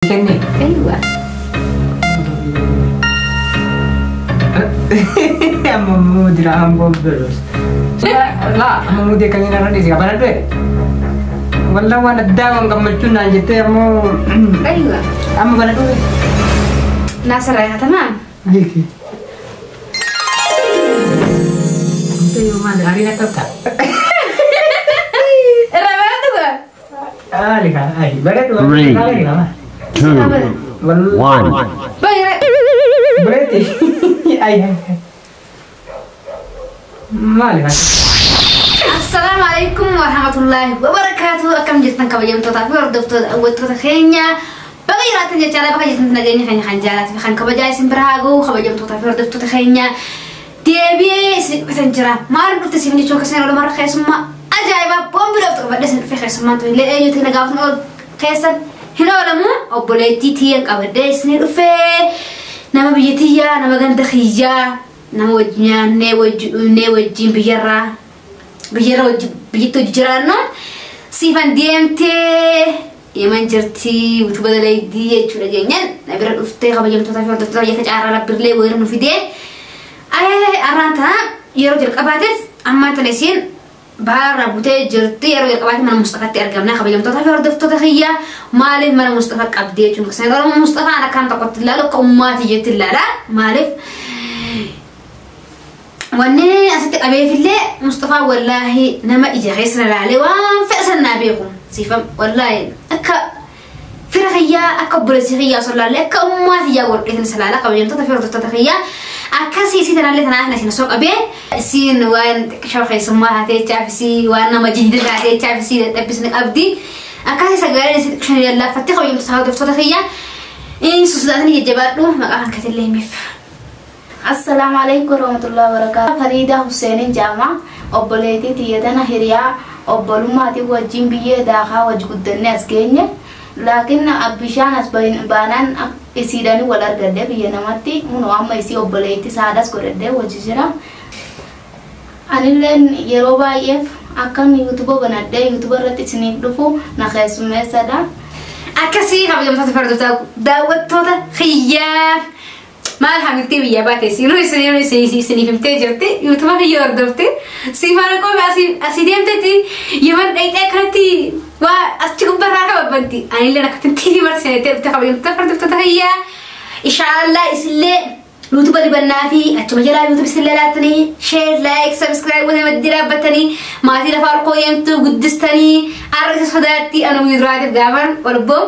Kenne. Aywa. Amma mudira amboo belos. La amma mudee kan inni irra dhiise qabana du'e. Wallah waan addaa waan gammachuun naan jettee ammoo Aywa. Amma bana du'e. ناصر رايحة تمام. Hiiki. Maali hariin akka ta'a? الرابعة. Maali kaa? Ayi bareedu. Three. Maali kaa? 2, Wallah 1. باي. Bareedi. Ayi ayi. Maali kaa? السلام عليكم ورحمة الله وبركاته. أكم جرتن كبجمتوتا في hordoftoota hawwattoota keenya baga jiraatan jechaadha. Bakka jirtan nageenya keenya kan jaalaati fi kan kabajaa isin bira haa gahu. Kabajamtoota fi hordoftoota keenya, deebi'ee isin dhuftan jira. Maal dhufte isin jechuun keessan yeroo mara keessummaa ajaa'ibaa boombii dhuftu qabadhe isin dhufe. Keessummaan tun illee eenyutu na gaafatan ool keessan hin oolamu. Obboleettii tiyyan qabadhee isin dhufee, nama biyya tiyyaa, nama ganda kiyyaa, nama wajjin nyaannee wajjin dhugnee wajjin biyyarra wajji biyyatti hojii jiraannu. Siifan deemtee Yemen jirti, utuba dalaydii jechuudha geenyaan na bira dhuftee. Kabajamtoota fi hordoftoota biyya caarraa labbirlee wayira nu fidee arraan tana yeroo jalqabaatiif ammaan tana isiin baarra butee jirti. Yeroo jalqabaatiif mana Mustafatti argamna. Kabajamtoota fi hordoftoota kiyyaa, maaliif mana Mustafa qabdee jechuun keessan yeroo Mustafaan akkaan tokkotti ilaalu akka ummaatii jetti ilaala. Maaliif wanni asitti qabeefillee Mustafaa wallaahi nama ija keessa ilaalee waan fedha sannaa beeku. Siifam wallaahi akka fira kiyyaa, akka obboleessi kiyyaa osoo ilaalee akka ummaa kiyyaa godheetin isa ilaala. Kabajamtoota fi hordoftoota kiyyaa, akkasii isii tanallee tanaaf isin osoo qabee isiin waan xiqqishoo keessummaa taatee jechaaf, isii waan nama jidida taatee jechaaf isii dadhabbisni qabdi. Akkasii sagaleen isii xiqqishoo lallaafattee. Kabajamtoota hordoftoota kiyyaa, inni sosodaatanii jajjabaadhu, maqaa kan katillee himiif. Assalaamu alaikum warahmatullahi wabarakatuh. Fariida Husseenin Jaama, obboleettii tiyya tana hiriyaa obbolummaati wajjin biyyee daakaa wajji guddanne as geenye. Laakiin bishaan as baanaan isiidhani wal argadde biyya namatti hunoo amma isii obboleettii saadhas godhadhee wajji jira. Anilleen yeroo baay'eef akkan yuutuuba banadhee yuutuuba irratti isiniif dhufu na keessummeessadha. Akkasii kabajamtoota hordoftoota daawwattoota kiyyaa, maal hamiltee biyya baate siinuu isiniif himtee jirti. Yuutuuba kiyya hordofte siifaan qoome asii deemtetti Yemen dhayxee akkanatti waa achi gubbarraa kababbanti. Anillee akkatti tiivi marsinettee dhufte. Kabajamtoota hordoftoota kiyyaa, inshaallah isillee yuutuuba dibannaa fi achuma jalaa yuutuuba isillee laattanii share, like, subscribe gootanii maddii dhaabbatanii maatii lafaa ol deemtu guddistanii arra isa sodaatti anu duraatiif gaafan olboo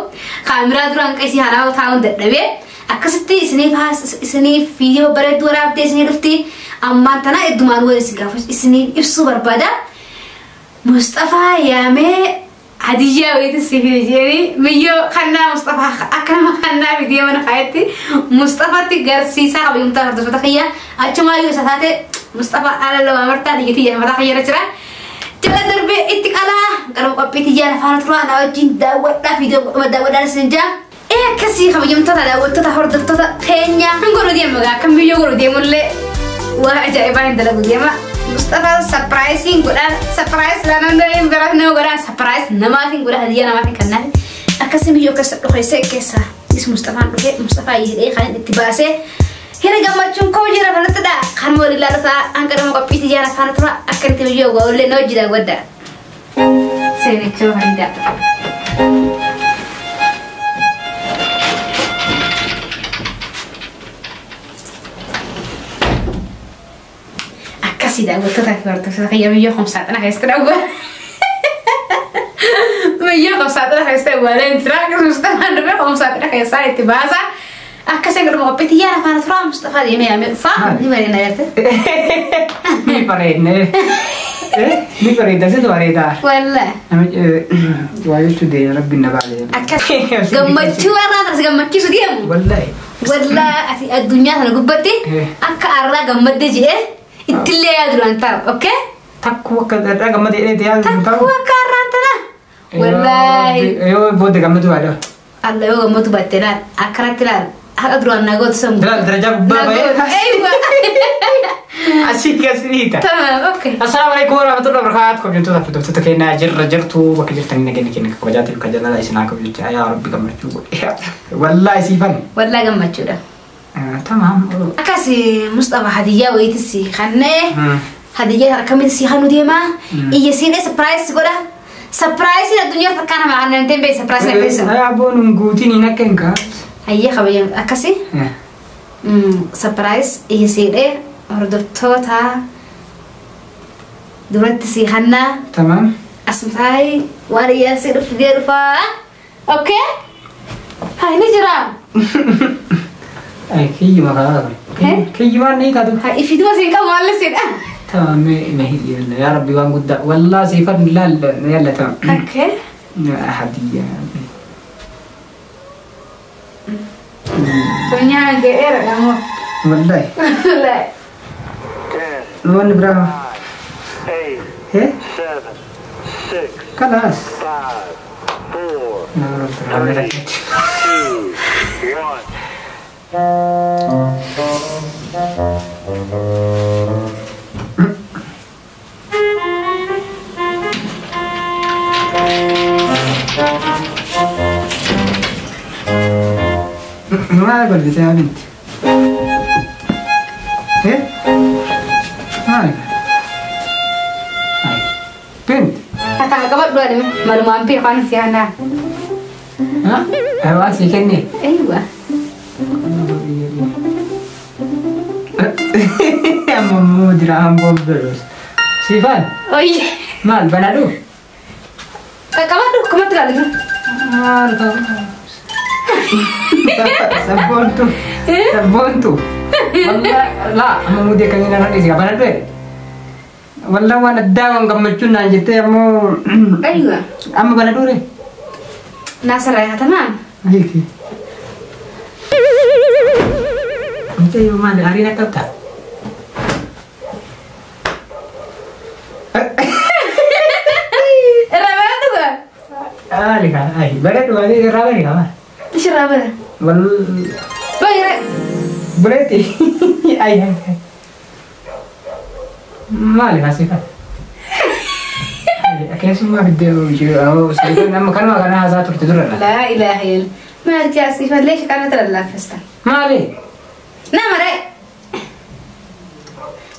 kaameraa duraan qeesii hanaa taa'uun dadhabee akkasitti isiniif isiniif viidiyoo bareedduu waraabdee isinii dhufti. Ammaan tana heddumaan wal isin gaafa isiniif ibsuu barbaada. Mustafaa yaamee hadiyyaa wayiitti si fide jedhanii miyyoo kannaa Mustafaa akka nama kannaa fidee mana kaayetti Mustafatti garsiisaa. Kabajamtoota hordoftoota kiyyaa, achumaayyuu isa taate Mustafaa ala lama martaa dhiigatii mataa kiyya jira. Jala darbee itti qalaa qarma qophii tiyyaa lafaana turaa na wajjin daawwadhaa, viidiyoo daawwadhaan isin jaa. Ee akkasii kabajamtoota daawwattoota hordoftoota keenya. Kan godhu deema gaa kan biyyoo godhu deemullee waa ajaa'ibaa hin dalagu deema. Mustafaa surpriseiin godhaa, surprise laanaan hin bira nama godhaa, surprise namaatiin godhaa, hadiyyaa namaatiin kennaaf. Akkasii biyyoo keessa dhufeessee keessa is Mustafaan dhufee Mustafaa hidhee kan itti baasee hira gammachuun koo jira kanatti dha kan wal ilaalu ta'a. Hanga nama qophii tiyyaa faana tura akka itti biyyoo gaa'ullee na hojii daawwadha. Seenichoo fariidaa. Akkasii daawwattoota fi hordoftoota kiyya, biyyoo kumsaaxina keessatti dhawwa. Biyyoo kumsaaxina keessatti awwaaleen jira. Akkasumas Mustafaan dhufee kumsaaxina keessaa itti baasa. Akkasii godhuma qophii tiyyaa faana tura. Mustafaa deemee yaamee dhufaa ni bareedna jette. Ni bareedne. Ni bareeda, situ bareeda. Wallah. Namichi waa jechuu deema rabbiin na baale. Akkas gammachuu irraa taas gammachiisu deemu. Wallahi. Wallah ati addunyaa sana gubbatti akka arraa gammadde jedhee ittillee yaadu duraan taa'u, okay? Takkuu akka irraa gammadee dheedee yaadu hin Takkuu ta'u. Akka arraan tana. Wallaahi. Yoo booda gammadu baadha. Alla yoo gammadu baatte laal akkanatti laal. Haqa duraan naa gootu san. Darajaa gubbaa bahee. Eeywa. Asii gasniita. Tamaam, okay. Assalaamu alaikum warahmatullahi wabarakatuh. Kabajamtoota fi hordoftoota keenyaa jirra jirtu bakka jirtanii nageenya keenya kabajaatiif kajalala isin haa kabaju jecha yaa Rabbi gammachuu godhe. Wallaahi siifan. Wallaa gammachuudha. Tamaam. Akkas Mustafa hadiyyaa wayiitis kannee hadiyyaa akkamitti si kanu deemaa iyya siinee surprise godha. Surprise addunyaa takkaa nama kanneen ta'e surprise na keessa. Yaa boon guutiin hin akka hin kaas. Hayyee kabajam akkasi surprise iyya siinee hordoftoota duratti si kannaa Tamaam. asumtaay waan iyyaa si dhufee dhufaa. Okay? Haa inni jira. Ay kiyyuma karaa. Kiyyumaan ni taatu. Haa ifituma siin qabu maal sidha. Tamaam yaa Rabbi waan guddaa wallaahi siifan laal yalla tamaam. Okay. Hadiyyaa. Funyaan ga'eera namoo. Wallaahi. Wallaahi. 10, Wanni biraa. 8, Hee? 7, 6, Kalaas. 5, 4, Nama 3, 2, 1. Maal godhite yaa binti? Hee? Maal? Ay. Binti? Kakak qabadhu adime malumaan fi afaan si hanaa. Ha? Ay waan sii kenne? Eeywa. Amma immoo diraamaan boobbeeros. Siifaan? Oyye. Maal banadhu? Qabadhu akkumatti ilaalitu. Maal qaba? Sabboontu. Sabboontu. Wallaahi laa amma mudee kan inni narra dhiise banadhu. Wallaahi waan addaa waan gammachuun naan jettee ammoo Eeywa. amma banadhu ree. Naasirraa hatamaa. Hiiki. Mucayyoo maali hariin akka ta'a? Irraa baradhu gaa. Maali kaa? Ay bareedu maali irraa bari kaa maali? Ishirraa bara. Wal Baay'ee. buleeti. Ay ay ay. Maali kaa siifan? Keessumaa fiddee siifan amma kanuma kana haasaa turte durarra. Laa ilaaha illa. Maal jaa siifan leesha kana talallaafesta. Maali? Nama ree.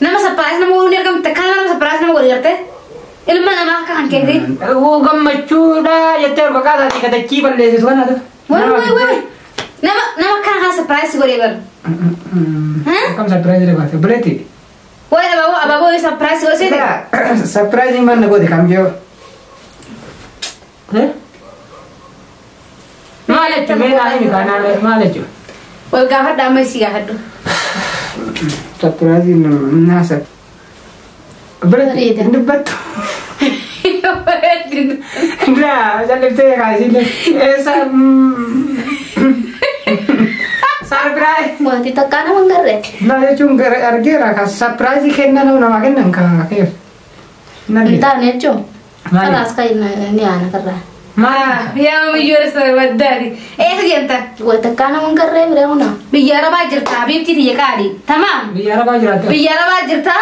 Nama surprise nama godhuun argamte kana nama surprise nama godhu garte. Ilma namaa akka kan keeti. Gammachuudha jettee ol kakaasaatii katachii balleessitu kana ta'u. Wai wai wai. Nama nama kana kan surprise godhee baru. Akkam surprise godhe buleeti. Wai abaaboo abaaboo surprise godhe seete. Surprise maal na godhe kam jiru? Maal jechuun mee naa himi kana maal jechuun? Wal gaafadha amma isii gaafadhu. Surprise naasa. Buleeti hin dubbattu. Laa jalliftee kaasilee. Eessa surprise. Wanti takkaa nama hin garree. Na jechuun argeera ka surprise kennan namaa kennan ka keef. Hin taane jechuun. Maali? Kalaas kan ni aana karraa. Maali? Yaa miyyoo waddaati. Eessa deemta? Wanti takkaa nama hin garree biree huna. Biyya Arabaa jirta habiibtii tiyya qaali. Tamaam. Biyya Arabaa jiraatte. Biyya Arabaa jirta.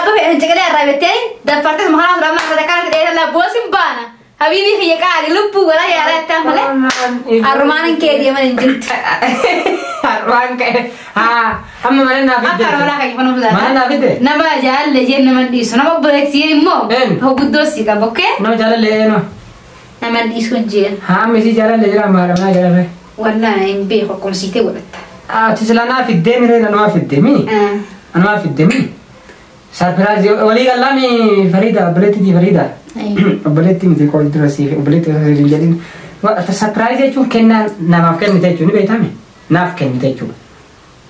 Abba fedhan caqalee irraa bettee daffartes makalaa fudhaa maal sadaqaa kana dheeraa labboosin baana. Habiibii kiyya qaali lubbuu walaa yaalaa ittaan malee. Arrumaan hin kee deeman hin jirtu. Arrumaan kee haa amma mana naa fidde. Akka arrumaa kan ifanu fudhata. Mana naa fidde. Nama jaalallee jeen nama dhiisu nama obboleettii immoo Een. hoguddoo si qaba okkee. Nama jaalallee eenyu? Nama dhiisu hin jeen. Haa amma isii jaalallee jira maal mana jaalallee. Wallaahi hin beeku akkumsiitee godhatta. Ati sila naa fiddee miree namaa fiddee mi? Namaa fiddee mi? Surprise walii gallaan Farida obboleettii Farida. Obboleettii miti koo dura siif obboleettii osoo hin jedhin. Surprise jechuun kennaa namaaf kennite jechuun ni beektame? Naaf kennite jechuudha.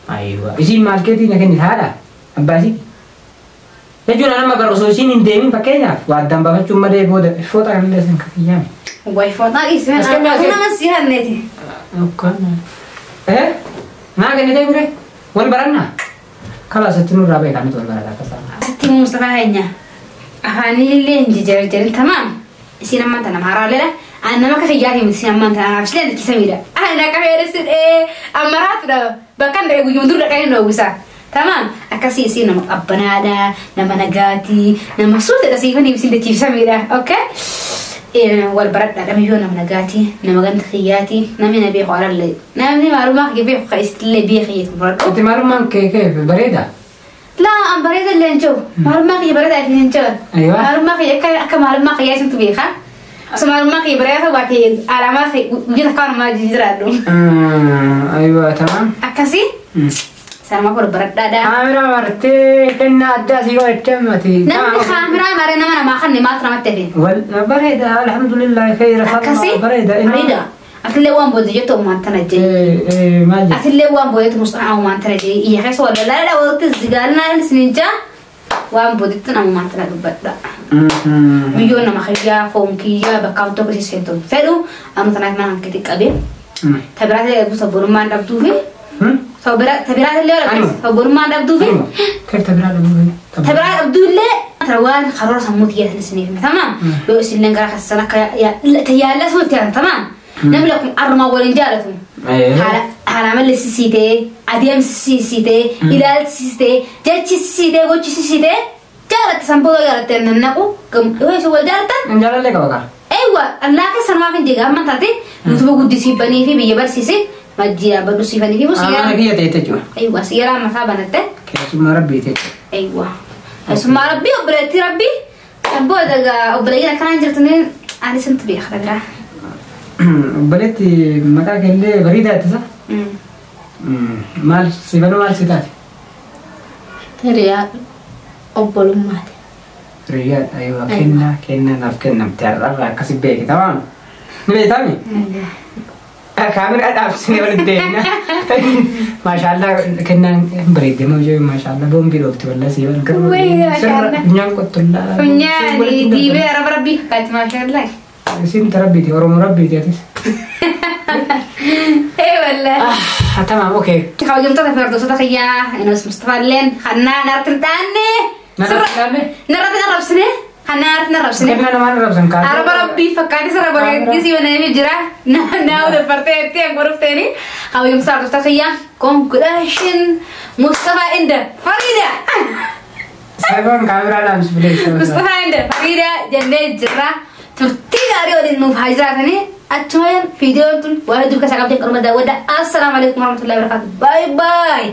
Ayiwa. Isiin maal keetii na kennite haadha? Abbaa isii? Jechuun nama bara osoo isiin hin deemin fakkeenyaaf waa addaan baafachuun malee booda foota kanallee isin kafiyyaame. Way footaa dhiisee As kennaa nama si hanneeti. Eh? Naa kennite bire? Wal barannaa? Kalaas itti nurraa beekaa nuti wal barataa akka Asitti Mustafaa keenya afaanillee hin jijjiirrin tamaam. Isiin ammaan tana maaraalleedha. Ani nama akka kiyyaati miti isiin ammaan tana anaaf silee dachiisamiidha. Ani akka feeressi ammaraatudha. Bakka hin dhaqee guyyuma dur dhaqee hin dhoowwisa. Tamam akkasii isiin nama qabbanaadha, nama nagaatii, nama suutedha siifanii isiin dachiisamiidha. Okay? Wal baradhaadha miyyoo nama nagaatii, nama ganda kiyyaatii, namni na beeku alallee. Namni maalummaa kiyya beeku kan isitillee beeku baradhu. Ati maalummaan kee kee bareeda? Laa an bareeda illee hin jiru. Maalummaa kiyya bareeda hin jiru. Aywa. Maalummaa kiyya akka maalummaa kiyyaa isintu beeka. Osoo maalummaa kiyya bareeda ta'uu baate alaamaa guyyaa takka walumaa jijjiiraadhu. Aywa tamam. Akkasii sanuma koo baradhaadha. Kaameraa martee kennaa addaa si godhatte ammati. Namni kaameraa maree nama namaa kanne maaltu namatti hafe? Wal bareeda alhamdulillah khayra Akkasii bareeda. bareeda. Atillee waan booda jettu uumaan tana jee. Maal jedhu? Atillee waan booda jettu musxaa uumaan tana jee. Iyya keessa wal lalaadha walitti zigaalnaa isiniin jaa waan boodittu namumaan tana dubbadha. Biyyoon nama kiyyaa foon kiyyaa bakka hamtuu akkasii seentu fedhu amma tanaaf mana hanqiti qabee. Tabiraatee eeguu sabboonummaan dhabduufi. Tabiraatee Anu. sabboonummaan dhabduufi. Kayf tabiraa dhabduu? Tabiraa dhabduullee waan karoora sammuu xiyyaatan isiniif hime tamaam. Yoo isinillee gara keessan akka yaallatu itti aanan tamaam. Namni lakkuma arrumaa waliin jaalatu. Haala amalli sisiitee, adeemsi sisiitee, ilaalchi sisiitee, jechi sisiitee, gochi sisiitee jaalatte sanboota jaalatte nannaqu yoo isin wal jaalattan Jaalallee qaba kaa? Ewa, Allah keessa namaaf hin jeega amma taate yuutuuba guddisiifanii fi biyya barsiise majjii dhaabbadhu siifanii fi Mana siyaara. kiyya ta'e jechuudha. Ewa, siyaara mataa banatte. Keessummaa rabbii ta'e. Ewa. Keessummaa rabbii obboleettii rabbii. Kan booda egaa obboleeyyiin akkanaan jirtu ani sintu beeka biraa. Obboleetti maqaa keellee bareedaa ittisa. Maal si banu maal si taate? Hiriyaa obbolummaati. Hiriyaadha yoo kennaa kennaa naaf kennamte har'arraa akkasi beeki tamaam. Ni beektami? Kaameraa dhaabsinee walitti deemna. Maashaallah kennaan hin bareedde moo jiru maashaallah boombii dhoofti wallah si banu. Wayii, maashaallah. Funyaan qottollaa. Funyaan diibee araba rabbii fakkaatti maashaallah. Isin tarabbiiti Oromoo rabbiiti atis. Ee wallahi. Tamaam okee. Kabajamtoota fi hordoftoota kiyyaa Inus Mustafaalleen kannaa narratti hin dhaanne. Narratti hin dhaanne? Narratti hin arrabsine. Kannaa narratti hin arrabsine. Kennaa namaan arrabsan kaa. Araba rabbii fakkaatti sirra bareeddii si bananii jira. Naa dabartee itti angorofteeni. Kabajamtoota hordoftoota kiyyaa congratulation Mustafa inda Farida. Sababan kaameraa dhaamsi bileessa. Mustafa inda Farida jennee jirra. Turtii gaarii waliin nuuf haa jiraatanii. Achumaan viidiyoon tun waan hedduu keessaa qabdeen qorma daawwadha. Assalaamu alaikum warahmatullahi wabarakatuh. Bye bye.